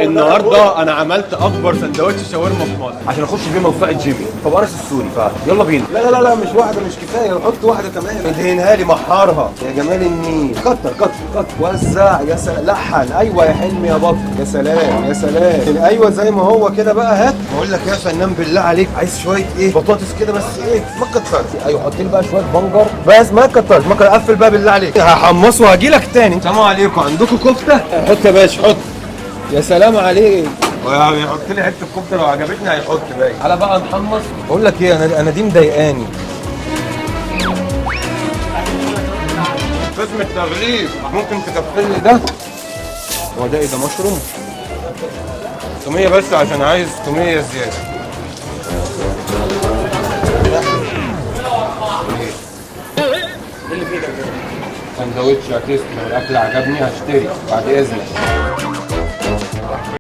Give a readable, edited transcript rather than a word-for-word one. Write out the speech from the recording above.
النهارده انا عملت اكبر سندوتش شاورما في مصر عشان اخش بيه موسوعة جيمي فبقرص السوري، فيلا بينا. لا لا لا لا، مش واحدة مش كفاية، حط واحدة كمان. ادهنها لي، محرها يا جمال النيل. كتر كتر كتر، وزع يا سلام، لحن. ايوه يا حلمي يا بطل، يا سلام يا سلام. ايوه زي ما هو كده بقى. هات، بقول لك يا فنان بالله عليك، عايز شوية ايه بطاطس كده، بس ايه ما تكترش. ايوه حط لي بقى شوية بنجر بس، ما تكترش ما تكترش. قفل بقى بالله عليك، هحمصه وهجي لك تاني. سلام عليكم، عندكم كفته؟ حط يا باشا حط. يا سلام عليك. ويحط لي حتة كفته لو عجبتني هيحط باين. على بقى نحمص. بقول لك ايه، انا دي مضايقاني. قسم التغليف ممكن تكفل لي ده؟ هو ده ايه ده؟ مشروم؟ توميه بس عشان عايز توميه زيادة. ايه اللي في ايدك ده؟ سندوتش يا taste، لو الاكل عجبني هشتري بعد اذنك.